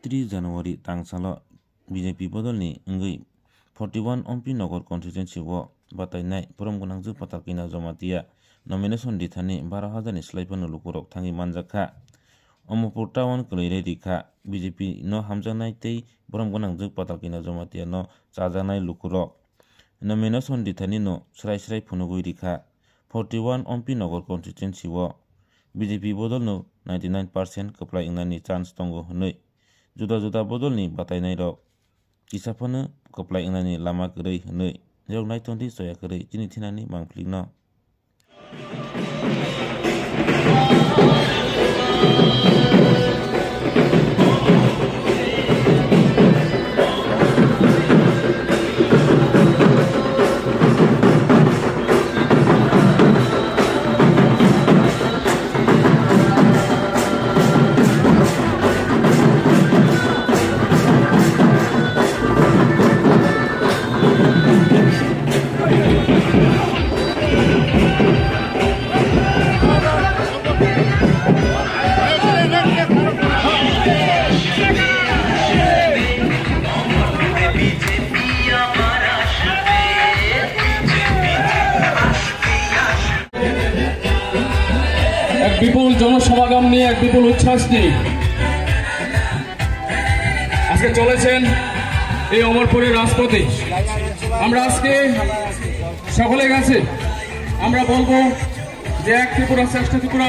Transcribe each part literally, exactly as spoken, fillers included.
Three January tangsalo B J P bodolni wngwi forty one Ompi Nagar constituency o batainai borom gwnangjwk Patalkina Jamatia nomination rithani baro hajar ni slai phano lukurok thangwi manjakha. Omopur town kwlwi rikha B J P no hamjaknai tei borom gwnangjwk Patalkina Jamatia no chajaknai lukurok. Nomination rithani no srai srai phunugwi rikha. Forty one Ompi Nagar constituency o B J P bodolno ninety nine percent kwplai wngnani chance tongo hwnwi juda juda bodolni batainairok kisa phano kwplai wngnani lama kwrwi hwnwi norok naitongdi choya kwrwi chini thinani mangplikno. এক বিপুল জনসমাগম নিয়ে, এক বিপুল উচ্ছ্বাস নিয়ে আজকে চলেছেন এই অমরপুরের রাজপথে। আমরা আজকে সকলের কাছে আমরা বলবো যে এক ত্রিপুরা, শ্রেষ্ঠ Tripura.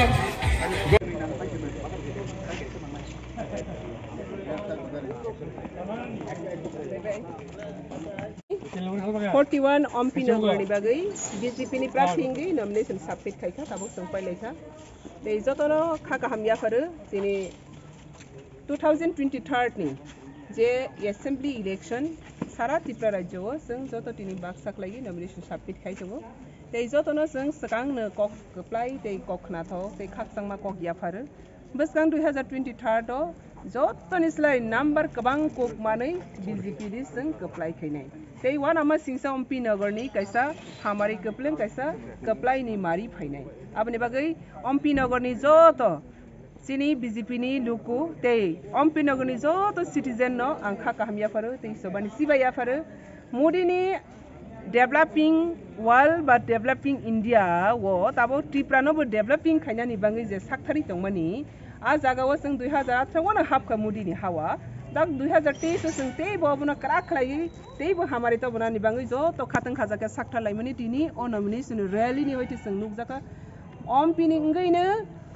Forty one Ompi Nagar ni bagwi B J P ni prarthi wngwi nomination submit khaikha, tabuk chwng pailaikha. Tei jotono kha kaham yapharo chini two thousand twenty-third ni je assembly election sara Tripura rajyo o chwng joto tini baksa khlaiwi nomination submit khai tongo. Tei jotono chwng swkangno kok kwplai tei kok khnathok tei khakchangma kok yapharo. Bwskang dui hazar twenty-third o jotoni slai number kwbang kok manwi B J P ni chwng kwplai khainai. Tei uanama singsa Ompi Nagar ni kaisa hamari kwplwng kaisa kwplai ni mari phainai. Aboni bagwi Ompi Nagar ni joto chini B J P ni luku tei Ompi Nagar ni joto citizen no ang kha kaham yapharo tei sobani chibai yapharo. Modi ni developing world ba developing India o tabuk Tripura no bo developing khainani bagwi je sakthari tongmani, a jaga o chwng dui hazar atharo o no hapkha Modi ni hawa, dak dui hazar teis o chwng teibo obono kwrak khlaiwi teibo hamari tobonani bagwi joto khatang khajakhe sakthar laimani tini o nomination rally ni waitwi chwng nukjakha. Ompi ni wngwi no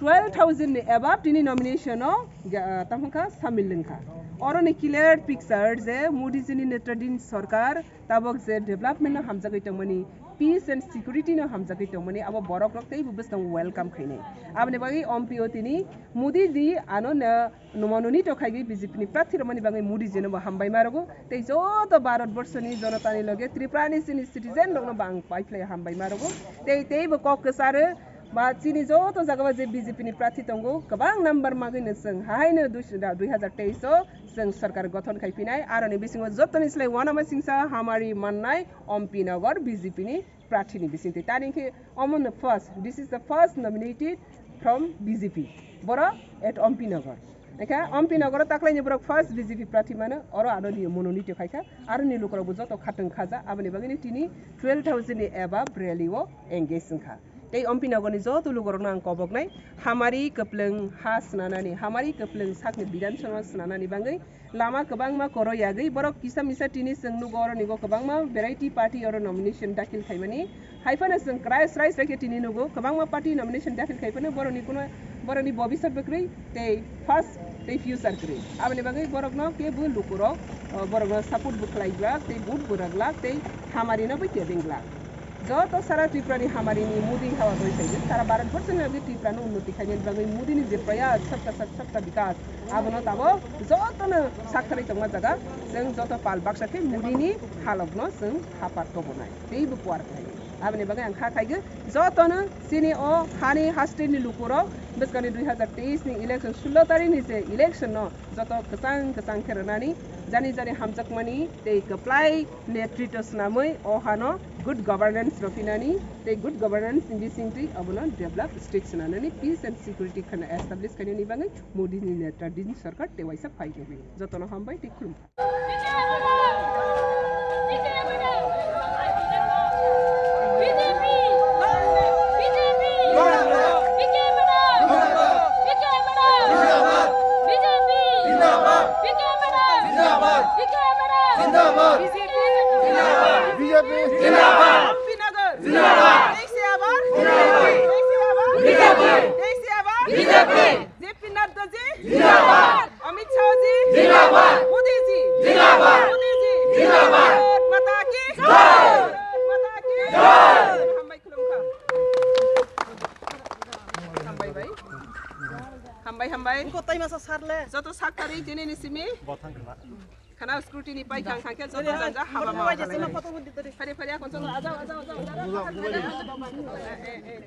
twelve thousand ni above tini nomination o, ah, tamo kha samil wngkha. Oro ni clear picture je Modi ji ni netradin sarkar tabuk je development no hamjagwi tongmani, peace and security no hamjagwi tongmani, abo borok rok teibo bwskango welcome khainai. Aboni bagwi Ompi o tini Modi ji ano no Nomo noni to khaigwi B J P ni prarthi romani bagwi Modi jeno bo hambai ma rogo. Tei joto Bharat borsho ni jonota ni loge Tripura ni chini citizen rok no bo ang paiphlai hambai ma rogo. Tei, tei bo kok kwcharo ba chini joto jaga o je B J P ni prarthi tongo, kwbang number magwi no chwng haino dui, dui hazar teis o chwng sarkar gothon khai phinai. Aroni bisingo jotoni slai uanama singsa hamari mannai Ompi Nagar B J P ni prarthi ni bisingtwi. Tani khe omo no first, this is the first nominated from B J P. Boro at Ompi Nagar. Ekha Ompi Nagar o taklaini borok first B J P prarthi mano, oro ano ni mononito khaikha, aro ni lukurok bo joto khatwng khaja, aboni bagwino tini twelve thousand ni above rally o engage wngkha. Tei Ompi Nagar ni joto lukurokno ang koboknai, hamari kwplwng ha swnanani, hamari kwplwng sakni Bidhan Sabha swnanani bagwi lama kwbangma koro yagwi borok kisa misa tini chwng nugo, oro nigo kwbangma variety party oro nomination dakhil khaimani. Hai phano chwng krai srai srai khe tini nugo, kwbangma party nomination dakhil khai phano borokni kuno, borokni bobisot bo kwrwi tei past tei future kwrwi. Aboni bagwi borokno kebo lukurok, o, borokno support bo khlai glak tei vote bo rwk glak tei hamarino bo kebeng glak. Joto sara Tripura ni hamari ni Modi hawa doi phaidi, sara Bharat borso ni bagwi Tripura no unnoti khainani bagwi Modi ni je prayas sabka sath sabka bikas, abono tabok joto no sakthari tongma jaga, chwng joto pal baksa khe Modi ni halok no chwng hapar kobonai tei bo kuar khlai. Aboni bagwi ang kha khaigwi jotono chini o hani hasteni lukurok bwskangni dui hazar teis ni election, sullo tarikni je election no joto kwchang kwchang khe rwnani, jani jani hamjakmani tei kwplai netritw swnamwi o hano good governance rw phinani tei good governance ni bisingtwi obono develop state swnanani, peace and security kheno establish khainani bagwi Modi ni netritwni sarkar tei waisa phai rwwi. Jotono hambai tei khulumkha. J P Nadda ji, Zindabad. Amit Shah ji, Zindabad. Modi ji, Zindabad. Modi ji, Zindabad. Bharat Mata ki, Jai. Bharat Mata ki, Jai. Hambai khulumkha. Hambai bai. Hambai, hambai. Ko tai masa sarle. Joto sak tari jene ni simi. Khana scrutiny pai khang khang khe joto janja haba ma. Phari phari akon joto ajao, ajao, ajao, ajao. Eh, eh, eh.